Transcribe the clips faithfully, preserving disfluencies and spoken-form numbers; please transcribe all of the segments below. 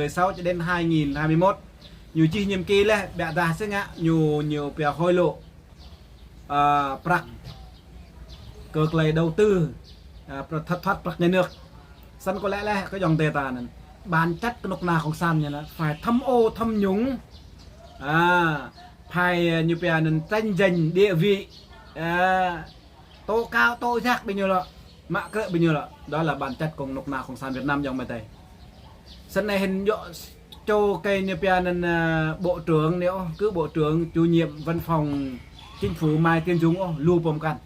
sáu cho đến hai nghìn hai mươi mốt. Ñu čih nhiệm kỳ leh, biă dah sĭt ngă, ñu, ñu pia hối lộ. Ơ, prăk kơ tơlơi đầu tư, ơ, prăk thất thoát prăk nhà nước. Săn kơ lĕ lĕ kơ djŏng tê ta anŭn. Bản chất kơnuk kơna cộng sản ñu anŭn, phải tham ô tham nhũng. Ơ, phải, ñu pia anŭn tranh giành địa vị. Ơ, tŏ kâo tŏ jak ƀing ñu lŏ. Mă krư̆ ƀing ñu lŏ. Đó là bản chất kơnuk kơna cộng sản Việt Nam djŏng mơ̆ tê. Săn anai hĭn djŏ čô kơ ñu pia anŭn, ơ, bộ trưởng anai ôh, cứ bộ trưởng chủ nhiệm văn phòng chính phủ Mai Tiến Dũng ôh, lu pơm kăn.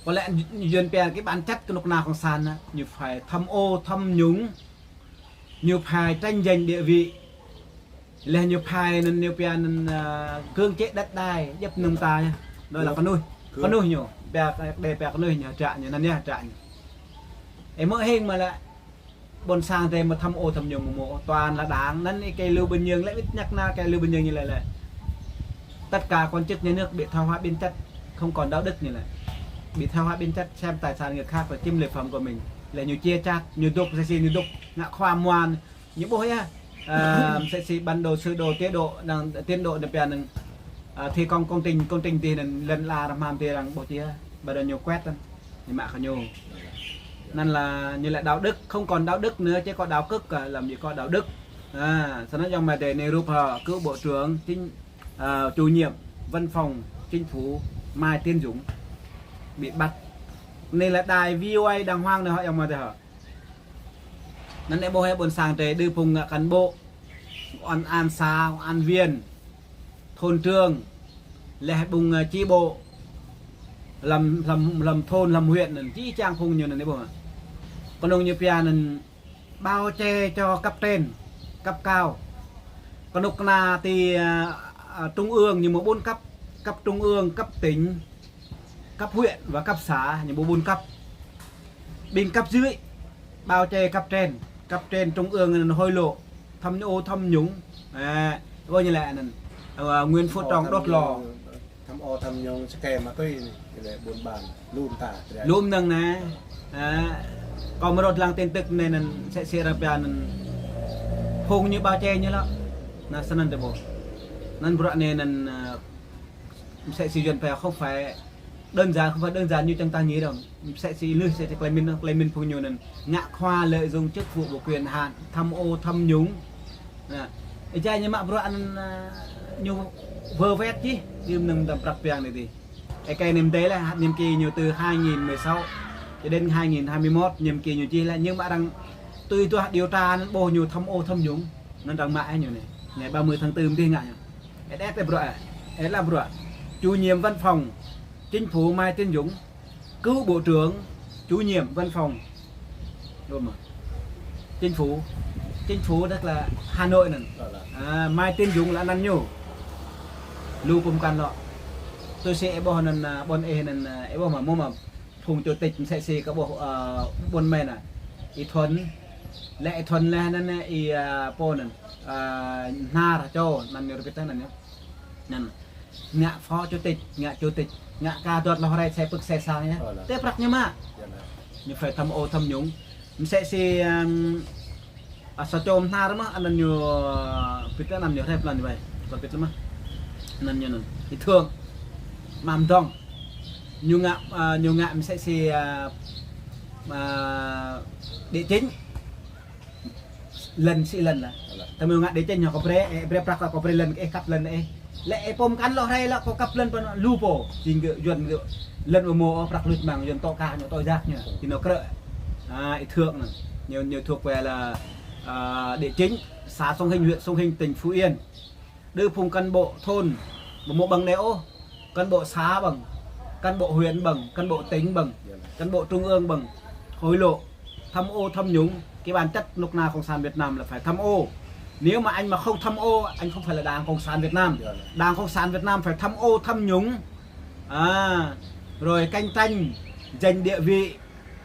Kơ lĕ ñu pia cái bản chất kơnuk kơna cộng sản anŭn, ñu phải tham ô tham nhũng, ñu phải tranh giành địa vị. Leh ñu phải anŭn ñu pia anŭn, ơ, cưỡng chế đất đai, djŏp anŭn ta ñu. Đó là kơnuih. Kơnuih ñu. Pia, đe pia kơnuih ñu, hơdră ñu, anŭn yơh hơdră ñu. Ơ, mơ̆ hing mơ̆ lĕ ƀôn sang tê mơ̆ tham ô tham nhũng mơ̆, toàn là đảng, anŭn ih kơ Lưu Bình Dương lĕ, ƀiă ñu kơ Lưu Bình Dương ñu lĕ lĕ. Tất cả quan chức nhà nước bị thoái hóa biến chất, không còn đạo đức ñu lĕ. Bị thoái hóa biến chất, xem tài sản người khác là chiếm lợi phẩm của mình. Lĕ ñu chia chác, ñu dŏ, sê sê ñu dŏ, ngă khua muan, ñu ƀuh yơh. Ơ, sê sê bản đồ, sơ đồ, tiến độ, đang tiến độ anŭn pia anŭn, ơ, thi công công trình, công trình tê anŭn lŏn ala rơmam tê arăng ƀuh či yơh. Bắt đầu ñu quét anŭn. Ñu mă kơ ñu. Anŭn là ñu lĕ đạo đức, không còn đạo đức nữa, chỉ có đạo cực, à, làm gì có đạo đức. À, săn anŭn djŏng mơ̆ tê anai rup hŏ, cựu bộ trưởng chính, à, chủ nhiệm văn phòng chính phủ Mai Tiến Dũng bị bắt. Anai là đài V O A đàng hoàng anai hŏ, djŏng mơ̆ tê hŏ. Anŭn anai ƀuh hĭ ƀôn sang tê đư phung ngă cán bộ, công an xã, công an viên, thôn trưởng, leh phung, ơ, chi bộ, lăm, lăm, lăm thôn, lăm huyện anŭn, či čang phung ñu anŭn anai ƀuh. Kơnơ̆ng ñu pia anŭn bao che cho cấp trên, cấp cao. Kơnuk kơna tê, ơ, ơ, trung ương ñu mơ̆ bốn cấp, cấp trung ương, cấp tỉnh, cấp huyện và cấp xã, ñu mơ̆ bốn cấp. Ƀing cấp dưới bao che cấp trên, cấp trên trung ương anŭn hối lộ, tham ô tham nhũng. À, ơ, ñu lĕ anŭn, ơ, Nguyễn Phú Trọng đốt lò. Tham ô tham nhũng, skem ma túy anai, ñu lĕ buôn bán, lŏm ta. Lŏm anŭn anai. À, kâo mơ̆ rŏt lăng tin tức anai anŭn, sê sê arăng pia anŭn phung ñu bao che ñu lŏ. Anŭn săn anŭn tê ƀuh. Anŭn bruă anai anŭn, ơ, mơsĕ si Yuan pia không phải đơn giản, không phải đơn giản như chúng ta nghĩ đâu. Mơsĕ si lưh, mơsĕ si tơlơi mĭn, tơlơi mĭn phung ñu anŭn ngă khua lợi dụng chức vụ và quyền hạn, tham ô tham nhũng. Anŭn. Ơ, jai ñu mă bruă anŭn, ơ, ñu vơ vét čih, đưm anŭn tơm prăk piăng anai tê. Ơ, kơ anai mơ̆ tê lĕ, nhiệm kỳ ñu từ hai nghìn mười sáu cho đến hai nghìn hai mươi mốt, nhiệm kỳ ñu čih lĕ, nhưng mà arăng tui tuah điều tra anŭn ƀuh ñu tham ô tham nhũng, anŭn arăng mă hĭ ñu anai. Ngày ba mươi tháng tư mơ̆ tê ngă ñu. Ơ, đet tê bruă, ơ, ơ, lăm bruă. Chủ nhiệm văn phòng chính phủ Mai Tiến Dũng, cựu bộ trưởng, chủ nhiệm văn phòng, đúng không? Chính phủ, chính phủ tức là Hà Nội anŭn. À, Mai Tiến Dũng là anăn ñu. Lu pơm kăn lŏ. Tui si ih ƀuh anŭn, à, ƀôn ih anŭn, à, ih ƀuh mơ̆, mơ̆ mơ̆ phung chủ tịch mơsĕ si kơ ƀuh, à, ƀôn mĕn anŭn. Ih Thuần, lĕ ih Thuần lĕ anŭn, ih, à, pô anŭn, à, Hnar čô, anăn ñu rơbit anăn ñu. Anŭn. Ngă phó chủ tịch, ngă chủ tịch, ngă kơ dŏt lŏh rai sĕ pơ̆k sĕ sang yơh. Tê prăk ñu mă. Ñu phải tham ô tham nhũng. Mơsĕ si, ưm, à, sa čô Hnar mơ̆, anăn ñu, ơ, pit anăn ñu rai pơlan ñu ƀai. Sa pit mơ̆. Anăn ñu anŭn. Ih Thượng. Măm dŏng. Ñu ngă, ơ, ñu ngă mơsĕ si, ơ, ơ, địa chính. Lŏn si lŏn lah. Tơmơ̆ ngă đe čĕ ñu kơ brơi, ơ, brơi prăk kơ brơi lŏn, ơ, kăp lŏn, ơ. Lĕ, ơ, pơm kăn lŏh rai lah kơ kăp lŏn pơ anŭn lu pô. Jing gơ̆ Yuan gơ̆ lŏn ƀu mơ̆, ơ, prăk luč mơ̆ng Yuan tŏ kah ñu tŏ jak ñu. Či ñu krư̆. À, ih Thượng anŭn. Ñu, ñu thuộc về là, à, địa chính, xã Sông Hinh, huyện Sông Hinh, tỉnh Phú Yên. Đư phung cán bộ thôn, ƀu mơ̆ ƀăng anai ôh, cán bộ xã ƀăng, cán bộ huyện ƀăng, cán bộ tỉnh ƀăng, cán bộ trung ương ƀăng, hối lộ, tham ô tham nhũng, cái bản chất kơnuk kơna Cộng sản Việt Nam là phải tham ô. Nếu mà anh mà không tham ô, anh không phải là Đảng Cộng sản Việt Nam. Đảng Cộng sản Việt Nam phải tham ô tham nhũng. À, rồi cạnh tranh, giành địa vị,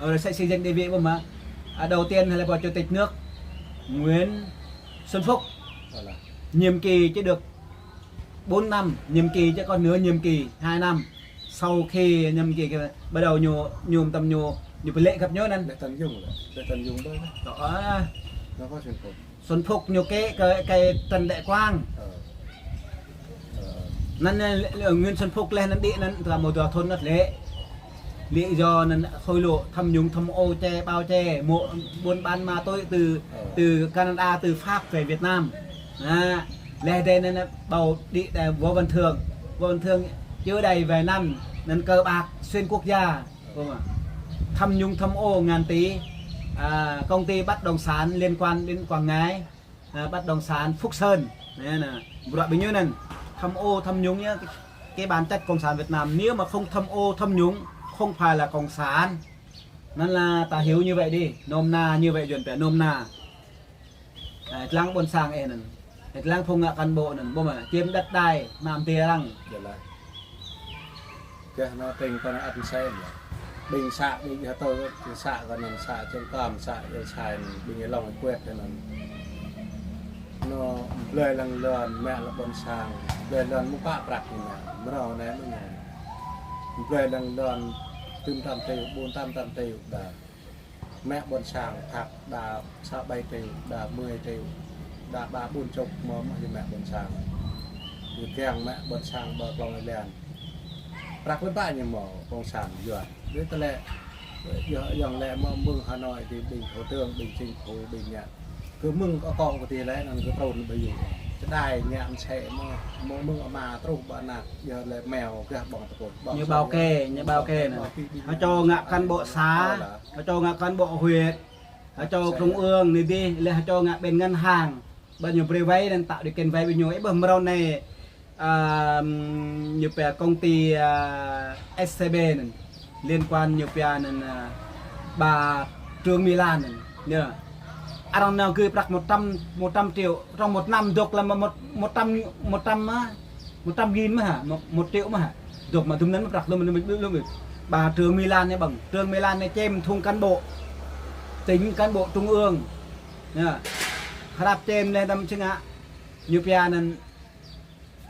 Ờ, sẽ xây dựng địa vị ƀu mơ̆. À, đầu tiên là bỏ chủ tịch nước Nguyễn Xuân Phúc. Nhiệm kỳ chỉ được bốn năm, nhiệm kỳ chỉ có nửa nhiệm kỳ, hai năm. Sau khi nhiệm kỳ kia, bắt đầu ñu, ñu tơm ñu, ñu pơlĕ găp ñu anŭn. Lê Tấn Dũng, Lê Tấn Dũng đó. Đó, à, Nó có Xuân Phúc. Xuân Phúc ñu kĕ kơ, kơ Trần Đại Quang. Ờ. Ờ. Anŭn, ơ, Nguyễn Xuân Phúc lĕ anŭn đĭ anŭn tơlơi mơ̆ dua thŭn anŭn lĕ. Lý do anŭn hối lộ, tham nhũng, tham ô che, bao che, mua buôn bán ma túy từ, Ờ. từ Canada, từ Pháp về Việt Nam. Đó. Lĕ đĕ anŭn bao đĭ đa Võ Văn Thưởng. Võ Văn Thưởng chưa đầy vài năm, anŭn cờ bạc xuyên quốc gia. Ơ. Tham nhũng tham ô ngàn tỷ, à, công ty bất động sản liên quan đến Quảng Ngãi, à, bất động sản Phúc Sơn. Anŭn, anŭn. Bruă ƀing ñu anŭn. Tham ô tham nhũng nhá, cái, cái bản chất Cộng sản Việt Nam, nếu mà không tham ô tham nhũng, không phải là cộng sản. Anŭn là ta hiểu như vậy đi, nôm na như vậy, Yuan pia nôm na. Ơ, lăng ƀôn sang ih anŭn. Ơ, lăng phung ngă cán bộ anŭn, ƀu mă, chiếm đất đai, mă mơ̆ng arăng. Jơlah. Kơ anŭn tơ̆ng kơ anŭn ăt mơsĕ anŭn. Ƀing să, ƀing yơh tơ, să kơ anŭn să Čư̆ Kŏm, să Ia Sai anŭn, ƀing yơh lŏng kuet kơ anŭn. Anŭn blơi lăng lŏn, mă lŏn ƀôn sang, blơi lŏn mơ̆ng pă prăk anŭn, mrâo anai mơ̆ng anai. Blơi lăng lŏn, tơm tăm triệu, ƀôn tăm tăm triệu đa. Mă ƀôn sang phak đa sa ƀai triệu, đa mười triệu, đa ba ƀôn čŏk mơ̆ mơ̆ ñu mă ƀôn sang. Ñu kiăng mă ƀôn sang ƀơi Klông Êlan. Prăk lĕ ƀă ñu mơ̆ cộng sản Yuan. Đuaĭ tơlơi, yua, yua lĕ mơ̆ mơ̆ng Hà Nội thì ƀing thủ tướng, ƀing chính phủ, ƀing ñu. Kơ mơ̆ng akŏ kơ tih lĕ anŭn kơ trŭn ƀơi yŭ. Čơđai ñu mơsĕ mơ̆, mơ̆ng mơ̆ng ama truh ƀơi anăk, yua lĕ meo gah ƀơ̆ng tơpul. Ñu bao kê, ñu bao kê anŭn. Hơčô ngă cán bộ xã, hơčô ngă cán bộ huyện, hơčô trung ương anai dih, lĕ hơčô ngă bên ngân hàng. Ƀơi ñu brơi vay anŭn tạo điều kiện vay ƀơi ñu. Ih ƀuh mrâo anai, à, ñu pia công ty, à, ét xê bê anŭn, liên quan ñu pia anŭn, à, bà Trương Mỹ Lan anŭn. Nhớ. Arăng nao gửi prăk một trăm, một trăm triệu, trong một năm dŏ lăm một, một trăm, một trăm, à, một trăm nghìn mơ̆ hă, một, một triệu mơ̆ hă. Dŏ mă dŭm anŭn prăk lŏm, lŏm, lŏm, lŏm. Bà Trương Mỹ Lan anai ƀơ̆ng, Trương Mỹ Lan anai čem thŭng cán bộ tỉnh, cán bộ trung ương. Nhớ. Hrăp čem lĕ tơm čơngă. Ñu pia anŭn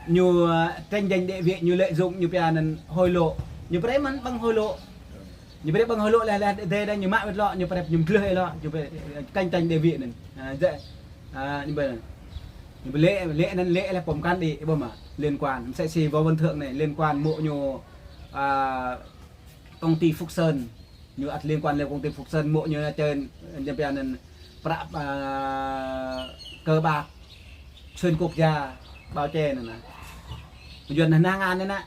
ñu, ơ, tranh giành địa vị, ñu lợi dụng, ñu pia anŭn hối lộ. Ñu brơi mơ̆n ƀơ̆ng hối lộ. Ñu brơi ƀơ̆ng hối lộ lĕ, lĕ, đe, đe, ñu mă wơ̆t lŏ, ñu brơi ñu mdlưh lŏ, ñu brơi cạnh tranh địa vị anŭn. À, dễ, à, ñu brơi, ñu brơi lĕ, lĕ anŭn lĕ lĕ pom kan đi, ƀuh mă, liên quan. Mơsĕ si Võ Văn Thưởng anai, liên quan mơ̆ ñu, à, công ty Phúc Sơn. Ñu ăt liên quan lĕ công ty Phúc Sơn, mơ̆ ñu na čơ̆n, ñu pia anŭn prăk, à, cờ bạc xuyên quốc gia bao che anŭn nă. Yuan anŭn ngăn anŭn nă.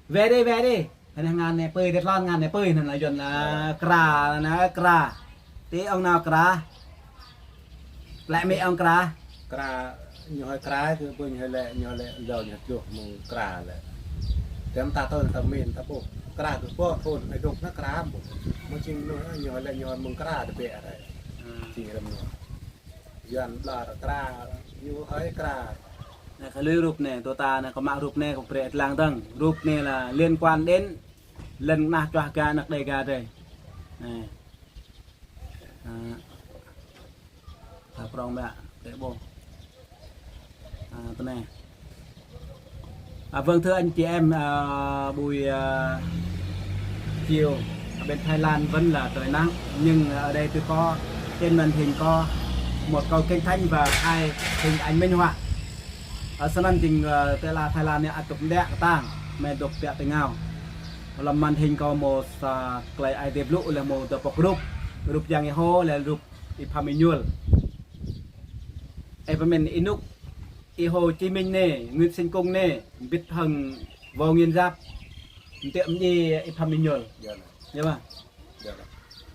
Về đi, về đi. Anŭn ngăn anai pơi, đet lŏn ngăn anai pơi, anŭn là Yuan là kra, anŭn là kra. Ti ŏng nao kra. Lĕ mĕ ŏng kra. Kra, ñu hơi kra, kơ ƀơi ñu hơi lĕ, ñu hơi lĕ, lŏ ñu tluh mơ̆ng kra lĕ. Tơm ta tơl ta min ta ƀuh. Kra kơ ƀô̆ thŭn, ai dŏ na kra ƀô̆. Mơ̆ čing ñu, ñu hơi lĕ, ñu hơi mơ̆ng kra tơbiă rai. Hmm. Čing rem ñu. Yuan ƀlŏr kra, ñu hơi kra. Anai kơ lui rup anai, tơ ta anai kơ mă rup anai kơ brơi lăng dơ̆ng. Rup anai là liên quan đến lŏn anai čuah ga anăk đe ga đe. Anai. À. Ta prong ƀă, tĕ ƀô̆. À, tơ anai. À, vâng, thưa anh chị em, à, buổi, à, chiều ở bên Thái Lan vẫn là trời nắng, nhưng ở đây tôi có trên màn hình có một câu kinh thánh và hai hình ảnh minh họa. Ở Sài Gòn thì, à, tơ la Thái Lan anai ăt dŏ đĕ kơtang, mơ̆ dŏ pĕ tơngao. Lăm màn hình có một, à, klei ai dep lu lĕ một dŏ pŏk rup, rup Yang Yêhôwa lĕ rup Y Pham Êñuôl. Ê, pơmĭn ênuk Y Hồ Chí Minh anai, Nguyễn Sinh Cung anai, bĭt hăng Võ Nguyên Giáp, mơ̆ tĕ mơ̆ng Y Pham Êñuôl. Yơh. Yơh mơ̆? Yơh.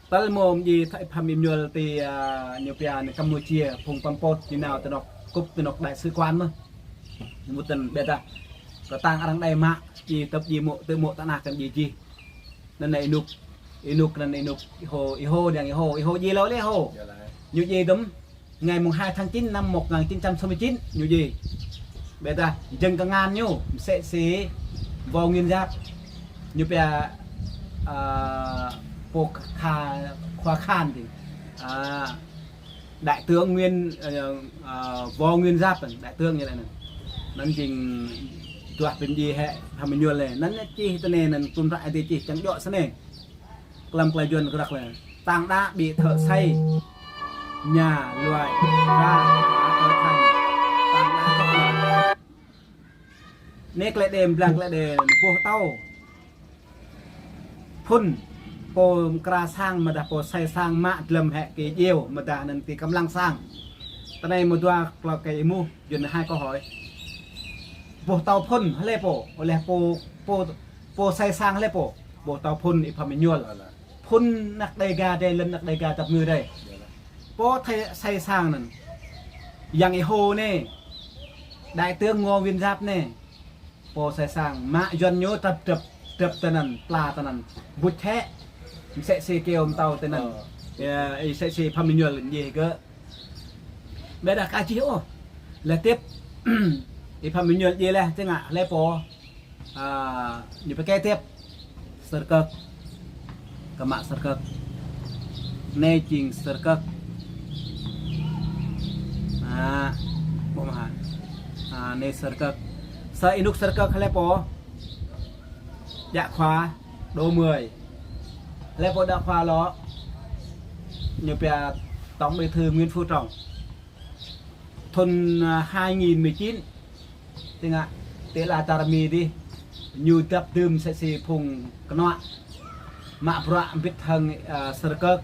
Tơl mơ̆ mơ̆ng Y Pham Êñuôl ti, à, ñu pia anai Campuchia, phung Pol Pot, ñu nao tơ anŏ, cúp tơ anŏ đại sứ quán mơ̆. Mŭt tơ̆n ƀiă ta. Kơtang arăng đei mă, Y tơp Y mŏ, tơ mŏ tơ anăk kăn Y jih. Anŭn anai ênuk, ênuk anŭn ênuk Y Hồ, Y Hồ, Yang Y Hồ, Y Hồ djai lơ lĕ Y Hồ. Ñu djai dơ̆m, ngày mùng hai tháng chín năm một ngàn chín trăm sáu mươi chín, ñu djai. Ƀiă ta, jơ̆ng kơ ngăn ñu, mơsĕ si Võ Nguyên Giáp. Ñu pia, à, pô kha, khua khan ti. À, Đại tướng Nguyên, ờ, ờ, Võ Nguyên Giáp, đại tướng ñu lĕ anŭn. Anŭn jing duah pơmĭn hĕ hăm ñu lĕ. Anŭn čih tơ anai anŭn tŭm ră ti čih čang djŏ sơnĕ. Klăm klei Yuan kơdrăk lĕ. Tảng đá bị thợ xây. Nhà loại ra tơ thành tăng đa cộng. Nê klĕ đêm blang klĕ đêm boh tâo. Phun pô mkra sang mơdah pô sai sang mă dlăm hĕ kơ iêu mơdah anăn ti kơmlăng sang. Tơ anai mơdua klă kơ imuh Yuăn hai câu hỏi. Boh tâo phun hlơi pô, oleh pô, pô, pô sai sang hlơi pô. Boh tâo phun Y Pham Êñuôl. Phun năk Đêga dê, lŏn năk Đêga dăp ngư dê. Pô thê sai sang anăn. Yang Y Hô nê. Đại tướng Ngô Nguyên Giáp nê. Pô sai sang. Mă Yuăn ñu trăp, trăp, trăp tơ anăn, pla tơ anăn. Buč hĕ. Msĕ si kơ mtâo tơ anăn. Ơ. Ya, Y msĕ si Y Pham Êñuôl ñu gơ̆. Ƀiădah ka čih ôh. Lĕ tiếp. Y Pham Êñuôl djai leh, tơ ngă, hlơi pô. À, ñu pơkĕ tiếp. Sơrkơk. Kơ mă Sơrkơk. Nê jing Sơrkơk. À, ƀu mă. À, nê Sơrkơk. Sa ênuk Sơrkơk hlơi pô. Djă Khua Đô Mười. Hlơi pô Djă Khua lŏ. Ñu pia Tổng Bí thư Nguyễn Phú Trọng. Thun, à, hai nghìn mười chín. Tơ ngă, tơ la tar mi dih. Ñu dăp dưm msĕ si phung kơnuă. Mă bruă mbĭt hăng, à, Sơrkơk.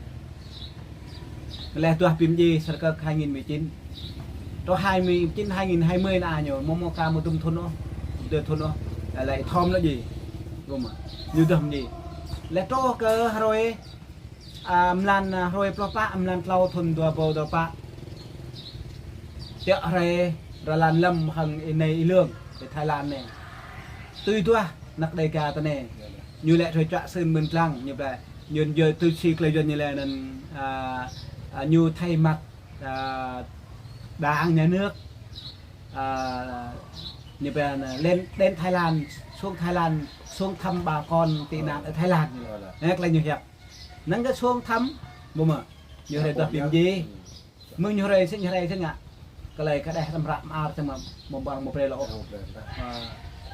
Leh duah bi mdjai Sơrkơk hai nghìn mười chín. Truh hai mươi chín, hai nghìn hai mươi anai ñu, mơ̆ mơ̆ ka mơdŭm thun ôh. Dơ thun ôh. Lĕ thom lĕ djai. Gơ̆ mă. Ñu duah mdjai. Leh truh kơ hrơi, à, mlan, à, hrơi pluh pă, mlan tlâo thun dua rơbâo dua pă. Tiŏ hrơi Ralan Lâm hăng Inei Ilương, ti Thái Lan nê. Tui duah năk Đêga tơ nê. Ñu lĕ hrơi čuă sưn mơ̆n tlang, ñu ƀlĕ. Ñu djai tui si klei Yuăn ñu lĕ anăn, à, à, ñu thay mặt, à, đảng nhà nước, à, ñu ƀlĕ anăn, lên, đến Thái Lan, xuống Thái Lan, xuống thăm bà con tị nạn ở Thái Lan. Nê, klei ñu hiăp. Năng kơ xuống thăm, ƀu mă. Ñu hrơi duah bi mdjai. Mơ̆ng ñu hrơi sĭt, ñu hrơi sĭt ngă. Klei kơ đeh tăm ră mơar tăm mơ̆ ƀăng mơ̆ brei lŏ ôh.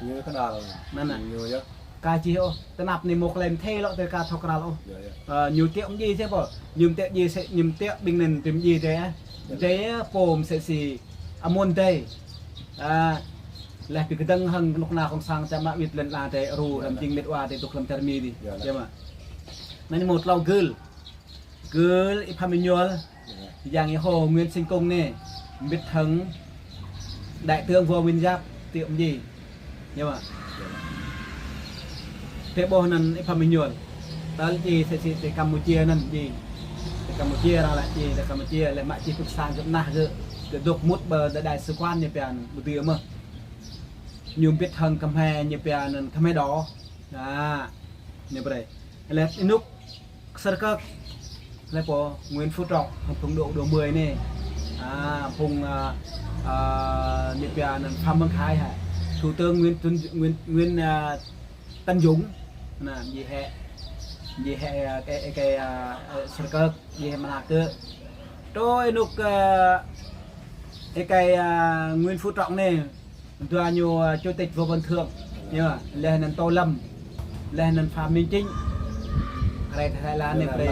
Ñu kơdal. Anăn nă. Ñu yơh. Ka čih ôh, tơnap nê mơ̆ klei mthê lŏ tơ ka thâo kral ôh. Yơh, yơh. Ơ, ñu tiŏ mdjai sĭt pô. Ñu tiŏ mdjai sĭt, ñu tiŏ ƀing anăn bi mdjai dê. Dê pô msĕ si amôn dê. À, leh bi kơdơ̆ng hăng kơnuk kơna kông sang čăm mă wĭt lŏn ala dê, ru răm jing mĭt wa dê tŭk lăm tar mi dih. Yơh, yơh. Čăm mă. Anăn mơ̆ tlâo gưl. Gưl Y Pham Êñuôl, Yang Y Hô Nguyễn Sinh Cung nê, mbĭt hăng Đại tướng Võ Nguyên Giáp, tiŏ mdjai. Ñu mă. Tơ ƀuh anăn Y Pham Êñuôl. Tơl djai sĭt sĭt ti Campuchia anăn djai. Ti Campuchia arăng lĕ djai, ti Campuchia lĕ mă čih pơk sang gơ̆ nah gơ̆. Gơ̆ dŏ mŭt ƀơi đại sứ quán ñu pia anăn, ƀu dưi mơ̆. Ñu mbĭt hăng Khmer ñu pia anăn Khmer Đỏ. À, ñu brei. Lĕ ênuk Sơrkơk. Hlơi pô Nguyễn Phú Trọng, phung Đô, Đô Mười nê. À, phung, à, à, ñu pia anăn Phạm Minh Thái hă. Thủ tướng Nguyễn Tấn, Nguyễn, Nguyễn, à, Tấn Dũng. Anăn, djai hĕ. Djai hĕ, à, kơ, kơ, à, à, Sơrkơk, djai hĕ mơnă kơ. Truh ênuk, à, kơ, à, Nguyễn Phú Trọng nê. Dua ñu, à, chủ tịch Võ Văn Thưởng, ñu, leh anăn Tô Lâm, leh anăn Phạm Minh Chính. Hrơi Thái Lan nê, hrơi,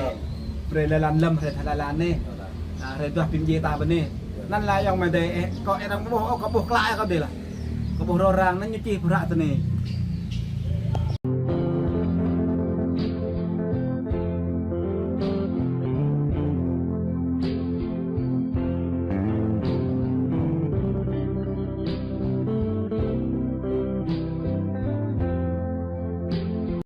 hrơi Ralan Lâm, hrơi Thái Lan nê. À, hrơi duah bi mdjai ta ƀơi anai. Anăn lĕ ayŏng amai adơi, ơ, kâo ơ arăng ƀuh, ơ, kâo ƀuh klă kâo dih lah. Kâo ƀuh rŏ răng anăn ñu čih pơhră tơ anai.